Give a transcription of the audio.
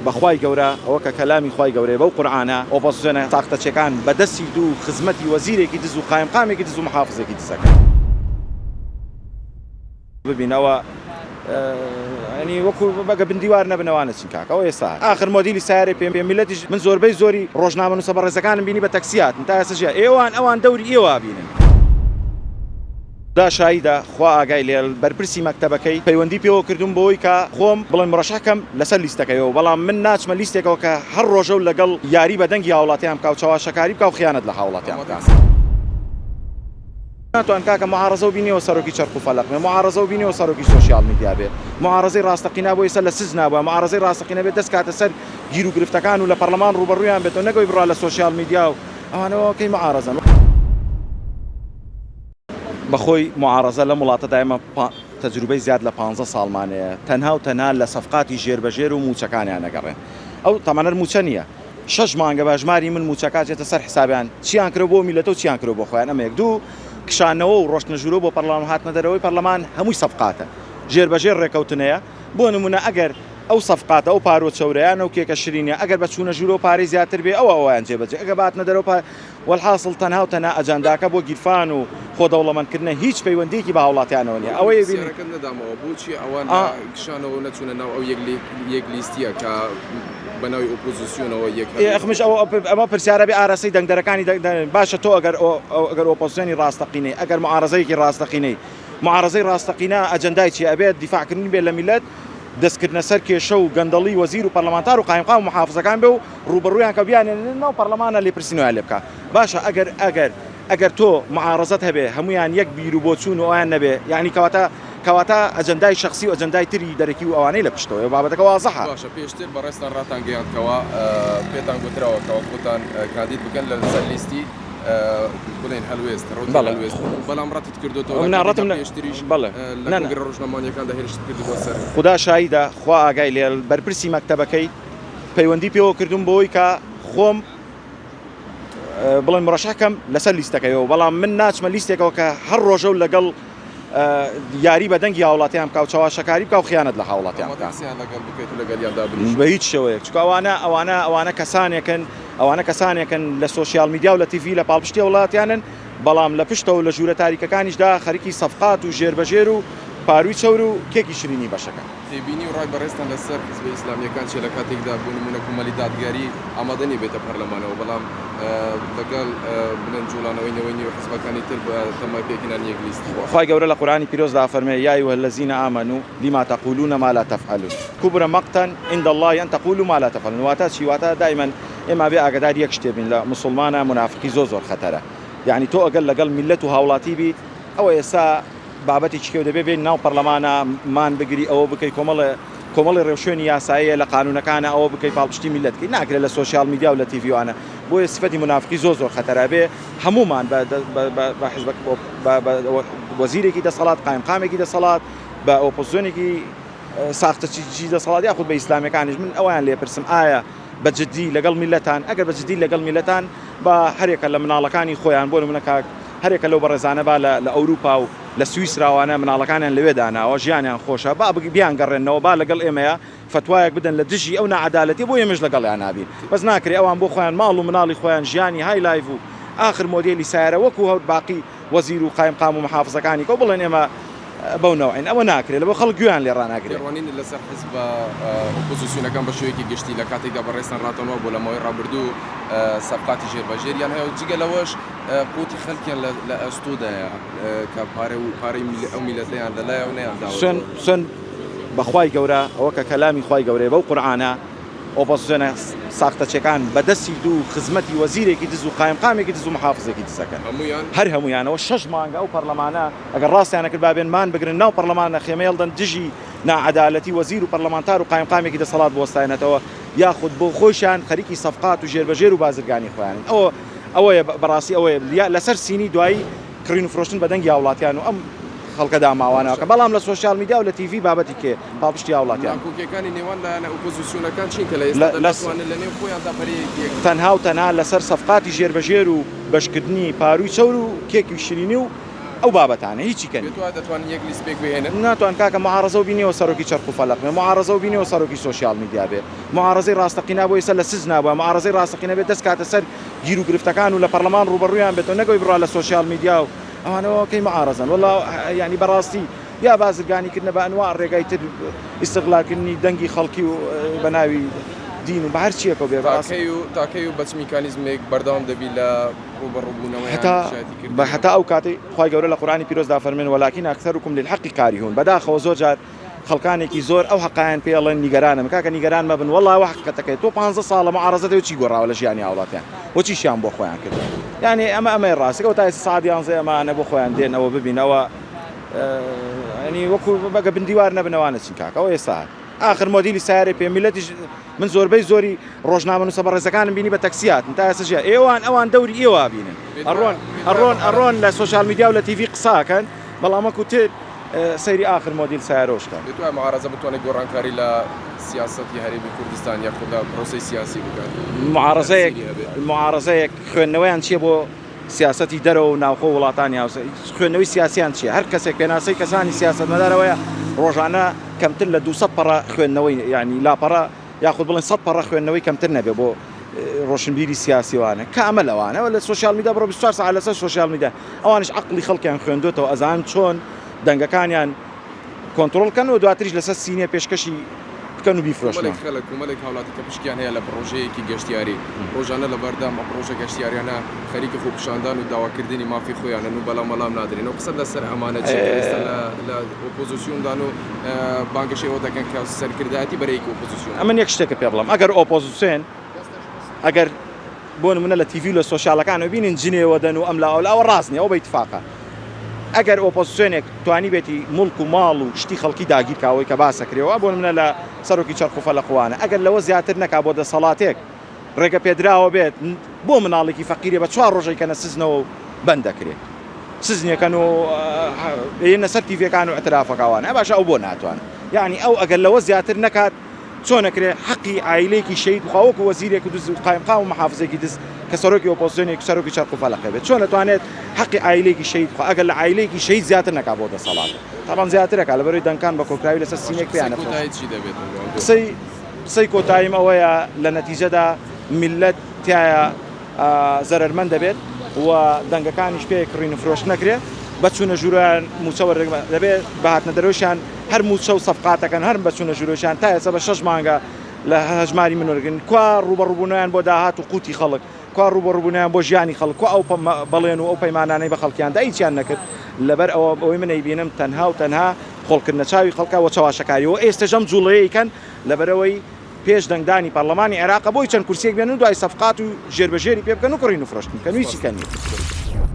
بە خوای گەورە ئەوە کە کەلامی خوای گەورەیە بەو قورعانە ئۆپۆزسیۆنە ساختەچیەکان بە دەستی دوو خزمەتی وەزیرێکی دز و قایمقامێکی دز و محافزێکی دز ئەکەن. ببین ئەوە ینی وەکو بەگە بندیوار نەبنەوە نەچین کاکە ئەوە ئێستا ئاخر مۆدیلی سیارەی پێ میلەتیش من زۆربەی زۆری ڕۆژنامەنووسە بەڕێزەکانم بینی بە تەکسی هاتن تا ئێستا ژیا ئێوان ئەوان دەوری ئێوە بینن. خودا شاهیدە خوا ئاگای لێ بەرپرسی مەکتەبەکەی پەیوەندی پێوە کردوم بۆی کە خۆم بڵێن مرەشح کەم لەسەر لیستەکەیەوە بەڵام من ناچمە لیستێکەوە کە هەر ڕۆژە و لەگەڵ یاری بە دەنگی هاوڵاتیان بکا و چەواشەکاری بکا و خیانەت لە هاوڵاتیان بکا. ناتوان کاکە معارەزە و بینیەوە سەرۆکی چەرخ و فەلەق بێ معارەزە و بینیەوە سەرۆکی سۆشیال میدیا بێ معارەزەی ڕاستەقینە بۆ ئێستا لە سجنا بوە معارەزەی ڕاستەقینە بێ دەست کاتە سەر گیر و گرفتەکان و لە پەڕلەمان ڕووبەڕوویان بێتەوە نەک ئەوەی بڕوا لە سۆشیال میدیا و ئەوانەوە کەی معارەزەن. بەخۆی معارەزە لەم وڵاتەدا ئێمە تەجروبەی زیاد لە پانزە ساڵمان هەیە تەنها و تەنها لە سەفقاتی ژێر بەژێر و مووچەکانیان ئەگەڕێن ئەو تەمەنەر مووچە نییە شەش مانگە بە هەژماری من مووچەکە ئەچێتە سەر حسابیان چیان کرد بۆ میلەتە و چیان کرد بۆ خۆیان ئەمە یەک دوو کشانەوە و ڕۆشتنە ژوورەوە بۆ پەرلەمان و هاتنە دەرەوەی پەرلەمان هەمووی سەفقاتە ژێر بەژێر ڕێکەوتنەیە بۆ نمونە ئەگەر ئەو سەفقاتە ئەو پاروە چەورەیانە و کێکە شرینە ئەگەر بە چوونە ژوورەوە پارەی زیاتر بێ ئەوە ئەویان جێبەجێ ئەگەر بە هاتنە دەرەوە وەلحاسڵ تەنها و تەنها ئەجانداکە بۆ گیرفان و خۆ دەوڵەمەند کردنە هیچ پەیوەندیەکی بە هاوڵاتیانەوە نیە ئەوەی بینی. پرسیارەکەت نەدامەوە بۆچی ئەوان لە کشانەوە و نەچوونە ناو ئەو یەک لیستیە کە بە ناوی ئۆپۆزسیۆنەوە یەک ئێ ئەخمش ئەوە ئەمە پرسیارە بێ ئاراستەی دەنگدەرەکانی باشە تۆ ئەگەر ئەگەر ئۆپۆزسیۆنی ڕاستەقینەی ئەگەر معارەزەیەکی ڕاستەقینەی معارەزەی ڕاستەقینە ئەجەندای چیە ئەبێت دیفاعکردن بێت لە میلەت دەستکردنە سەر کێشە و گەندەڵی وەزیر و پەرلەمانتار و قایمقام و محافزەکان بێ و ڕووبەڕوویان کە بیانێنن ناو پەرلەمانە لێپرسینەوەیان لێ بکا باشە ئەگەر ئەگەر ئەگەر تۆ معارەزەت هەبێ هەموویان یەک بیر و بۆچوون و ئەویان نەبێ یعنی کەواتە کەواتە ئەجەندای شخصی و ئەجەندای تری دەرەکی و ئەوانەی لە پشتەوەیە بابەتەکە وازحە. باشە پێشتر بەڕێزتان ڕاتان گەیاند کەوا پێتان گوتراوە کەوا خۆتان کاندید بکەن لەسەر لیستی بڵێن هەلوێست ڕەوتی هەلوێست بەڵام ڕەتت کردۆتەوە نا ڕەتم نە پێشتریش بەڵێ لە کۆنگرە ڕۆژنامەوانیەکاندا هێرشت کردبووە سەر. خودا شاهیدە خوا ئاگای لێ بەرپرسی مەکتەبەکەی پەیوەندی پێوە کردوم بۆی کە خۆم بڵێن مرەشح کەم لەسەر لیستەکەیەوە بەڵام من ناچمە لیستێکەوە کە هەر ڕۆژە و لەگەڵ یاری بە دەنگی هاوڵاتیان بکا و چەواشەکاری بکا و خیانەت لە هاوڵاتیان بکا. بە هیچ شێوەیەک چونکە ئەوانە ئەوانە ئەوانە کەسانێکن ئەوانە کەسانێکن لە سۆشیال میدیا و لە تیڤی لە پاڵپشتی وڵاتیانن بەڵام لە پشتەوە لە ژوورە تاریکەکانیشدا خەریکی سەفقات و ژێربەژێر و پارووی چەور و کێکی شرینی بەشەکەن. تێبینی و ڕای بەڕێزتان لە سەر حیزبە ئیسلامییەکان چیە لە کاتێکدا بۆ نموونە کۆمەلی دادگەری ئامادە نیە بێتە پەرلەمانەوە بەڵام لەگەڵ بڵێن جوڵانەوەی نەوەی نوێ و حیزبەکانی تر بە تەمای پێکهێنانی یەک لیست. خوای گەورە لە قورئانی پیرۆزدا ئەفەرموێ، یا ایها الذین آمنوا لما تقولون ما لا تفعلون کبر مقتا عند اللە ان تقولوا ما لا تفعلون واتە چی واتە دایمەن ئێمە ئەبێ ئاگەداری یەک شتێ بین لە موسوڵمانە مونافقی زۆر زۆر خەتەرە یانی تۆ ئەگەر لەگەڵ میللەت و هاوڵاتی بیت ئەوە ئێستا بابەتێکی کێو دەبێ بێن ناو پەرلەمانە مان بگری ئەوە بکەی کۆمەڵێ کۆمەڵی ڕێوشوێنی یاساییە لە قانونەکانە ئەوە بکەی پاڵپشتی میللەت کەی ناکرێت لە سۆشیال میدیا و لە تیڤی وانە بۆیە سفەتی مونافقی زۆر زۆر خەتەرە بێ هەموومان بە بە حزب بە وەزیرێکی دەسەڵات قایمقامێکی دەسەڵات بە ئۆپۆزیسیۆنێکی ساختەچی دەسەڵات یاخود بە ئیسلامیەکانیش من ئەویان لێپرسم ئایا بە جدی لەگەڵ میلەتان ئەگەر بە جدی لەگەڵ میلەتان با هەرێکە لە مناڵەکانی خۆیان بۆ نمونە کاک هەرێکە لەو بەڕێزانە با لە ئەوروپا و لە سویسراوانە مناڵەکانیان لەوێ داناوە ژیانیان خۆشە با بیانگەڕێننەوە با لەگەڵ ئێمەیە فەتوایەک بدەن لە دژی ئەو ناعەدالەتیە بۆ ئێمەش لەگەڵیان نابین بەس ناکرێ ئەوان بۆ خۆیان ماڵ و مناڵی خۆیان ژیانی های لایڤ و ئاخر مۆدێلی سایارە وەکو هەر باقی وەزیر و قایمقام و محافزەکانی کە بڵێن ئێمە بەو نەوعین ئەوە ناکرێ لەبۆ خەڵک گوێیان لێ ڕاناگرێ. تێڕوانینت لەسەر حزبە ئۆپۆزیسیۆنەکان بە شێوەیەکی گشتی لە کاتێکدا بەڕێزتان ڕاتان وابوو لە ماوەی ڕابردوو سەفقاتی ژێر بە ژێریان هەیە و جگە لەوەش قوتی خەلکیان لە ئەستۆدایە کە پارە و پارەی ئەو میلەتەیان لەلایە و نەیانداوەتەوە. سوێن سوێن بە خوای گەورە ئەوە کە کەلامی خوای گەورەیە بەو قورعانە ئۆپۆزسیۆنە ساختەچیەکان بە دەستی دوو خزمەتی وەزیرێکی دز و قایمقامێکی دز و محافزێکی دز ئەکەن هەموویان؟ هەر هەموویانەوە شەش مانگە ئەو پەرلەمانە ئەگەر ڕاستیان ئەکرد با بێن مان بگرن ناو پەرلەمانە خێمە هەڵدەن دژی ناعەدالەتی وەزیر و پەرلەمانتار و قایمقامێکی دەسەڵات بوەستاینەتەوە یاخود بۆ خۆیشیان خەریکی سەفقات و ژێربەژێر و بازرگانی خۆیانن ئەوە ئەوەیە بەڕاستی ئەوەیە لەسەر سینی دوایی کڕین و فرۆشتن بە دەنگی هاوڵاتیان و ئەم خەڵکە داماوانە کە بەڵام لە سۆشیال میدیا و لە تیڤی بابەتی کێ پاڵپشتی هاوڵاتیان. ناکۆکیەکانی نێوان لایەنە ئۆپۆزیسیۆنەکان چین کە لە ئێستادا ناتوانن لە نێو خۆیاندا بەرەیەکی یەک. تەنها و تەنها لەسەر سەفقاتی ژێربەژێر و بەشکردنی پارووی چەور و کێکی شیرینی و. ئەو بابەتانە هیچی کە نیە. پێت وایە دەتوانن یەک لیست پێک بهێنن؟ ناتوان کاکە معارەزەو بینیوە سەرۆکی چەرخ و فەلەق بێ معارەزەو بینیوە سەرۆکی سۆشیال میدیا بێ معارەزەی ڕاستەقینە بۆ ئێستا لە سجنا بوە معارەزەی ڕاستەقینە بێ دەست کاتە سەر گیرو گرفتەکان و لە پەڕلەمان ڕوبەڕویان بێتەوە نەک ئەوەی بڕوا لە سۆشیال میدیا و ئەوانەوە کەی معارەزەن وەڵا یانی بەڕاستی یا بازرگانی کردنە بە ئەنواع ڕێگای تر ئیستغلال کردنی دەنگی خەڵکی و بە ناوی دین و بە هەر چیەکەوە بێ بەڕاستی. تا کەی و تا کەی و بە چ میکانیزمێک بەردەوام دەبی لە ڕووبەڕووبوونەوەیان هەتا دژایەتی بە کردنیان؟ هەتا ئەو کاتەی خوای گەورە لە قورئانی پیرۆزدا فەرموێن ولکن اکثرکم للحق کارهون بەداخەوە زۆر جار خەڵکانێکی زۆر ئەو حەقایان پێ ئەڵێن نیگەرانم کاکە نیگەران مەبن وەڵا ئەوە حەقیقەتەکەیە تۆ پانزە ساڵە معارەزەت هەیە و چی گۆڕاوە لە ژیانی هاوڵاتیان و چیشیان بۆ خۆیان کردوە یانی ئەمە ئەمەی ڕاستەکە تا ئێستا سەعات یانزەی ئەمانە بۆ خۆیان دێن ئەوە ببین ئەوە ینی وەکو بەگە بندیوار نەبنەوە نەچین کاکە ئەوە ئێستا ئاخر مۆدیلی سیارەی پێ میلەتیش من زۆربەی زۆری ڕۆژنامەنووسە بەڕێزەکانم بینی بە تەکسی هاتن تا ئێستا ژیان ئێوان ئەوان دەوری ئێوە بینن ئەڕۆن ئەڕۆن ئەڕۆن لە سۆشیال میدیا و لە تیڤی قساکەن بەڵام وەکو تر سەیری ئاخر مۆدیل سیارۆش کەن. پێت وایە معارەزە بتوانێت گۆڕانکاری لە سیاسەتی هەرێمی کوردستان یاخود لە پرۆسەی سیاسی بکات؟ معارەزەیەک معارەزەیەک خوێندنەوەیان چییە بۆ سیاسەتی دەرەوە و ناوخۆ و وڵاتانی هاوسێ خوێندنەوەی سیاسیان چییە؟ هەر کەسێک پێناسەی کەسانی سیاسەتمەدار ئەوەیە ڕۆژانە کەمتر لە 200 پەڕە خوێندنەوەی یانی لاپەڕە یاخود بڵێن 100 پەڕە خوێندنەوەی کەمتر نەبێ بۆ ڕۆشنبیری سیاسیوانە کە ئەمە لەوانە لە سۆشیال میدیا بڕۆ 24 سەعات لەسەر سۆشیال میدیا ئەوانیش عەقڵی خەڵکیان خوێندۆتەوە ئەزان چۆن دەنگەکانیان کۆنتڕۆڵ کەن و دواتریش لەسەر سینیە پێشکەشی بکەن و بیفرۆشنەوە. کۆمەڵێک خەڵک، کۆمەڵێک هاوڵاتی کە پشکیان هەیە لە پڕۆژەیەکی گەشتیاری، ڕۆژانە لەبەردەم ئەم پڕۆژە گەشتیاریانە خەریکی خۆپیشاندان و داواکردنی مافی خۆیانن و بەڵام وەڵام نادرێنەوە، قسەت لەسەر ئەمانە چییە کە ئێستا لە لە ئۆپۆزسیۆندان و بانگەشەی ئەوە دەکەن کە سەرکردایەتی بەرەیەکی ئۆپۆزسیۆن؟ ئەمن یەک شتێکت پێ بڵێم، ئەگەر ئۆپۆزسیۆن ئەگەر بۆ نمونە لە تیڤی و لە سۆشیالەکانەوە بینین جنێوە دەن و ئەم لاوە ئەوە ڕاست نیە ئەوە بە ئیتفاقە ئەگەر ئۆپۆزسیۆنێک توانیبێتی موڵک و ماڵ و شتی خەڵکی داگیر کا ئەوەی کە باس ئەکرێ وا بۆ نمونە لە سەرۆکی چەرخ و فەلەقوانە ئەگەر لەوە زیاتر نەکا بۆ دەسەڵاتێک ڕێگە پێدراوە بێت بۆ مناڵێکی فەقیرێ بە چوار ڕۆژەی کەنە سزنەوە و بەند دەکرێ سزنیەکەن و ێنە سەر تیڤەکان و اعترافەکەوانە باشە ئەو بۆ ناتوانێت یعنی ئەو ئەگەر لەوە زیاتر نەکات چۆن ئەکرێ حەقی عایلەیەکی شەهید بخوا وەکو وەزیرێک دز و قایمقام و محافزێکی دز کە سەرۆکی ئۆپۆزسیۆنێک سەرۆکی چەرخ و فەلەقێ بێت چۆن ئەتوانێت حەقی عایلەیەکی شەهید بخوا ئەگەر لە عایلەیەکی شەهید زیاتر نەکا بۆ دەسەڵات تەبعەن زیاتر ئەکا لەبەرەوەی دەنگکان بە کۆکراوی لەسەر سینێک پێیان قسەی کۆتاییت چی دەبێت قسەی قسەی کۆتاییم ئەوەیە لە نەتیجەدا میللەت تیایا زەرەرمەند دەبێت و دەنگەکانیش پێ کڕین و فرۆشتن نەکرێت بە چوونە ژوورەیان مووچە وەردەگرن دەبێت بە هاتنە دەرەوەشیان هەر مووچە و سەفقاتەکەن هەر بە چوونە ژوورەشیان تا ئێستا بە شەش مانگە لە هەژماری من وەرگن کوا ڕووبەڕووبوونەوەیان بۆ داهات و قوتی خەڵک کوا ڕووبەڕووبوونەوەیان بۆ ژیانی خەڵک کوا ئەو بەڵێن و ئەو پەیمانانەی بە خەڵکیان دا هیچیان نەکرد لەبەر ئەوە ئەوەی من ئەیبینم تەنها و تەنها خۆڵکردنە چاوی خەڵکە و چەواشەکاری و ئێستەش ئەم جوڵەیەی کەن لەبەرئەوەی پێش دەنگدانی پەڕلەمانی عێراقە بۆی چەند کورسیەک بێنن و دوای سەفقات و ژێربەژێری پێ بکەن و کڕین و فرۆشتن بکەن و هیچی کە نیە.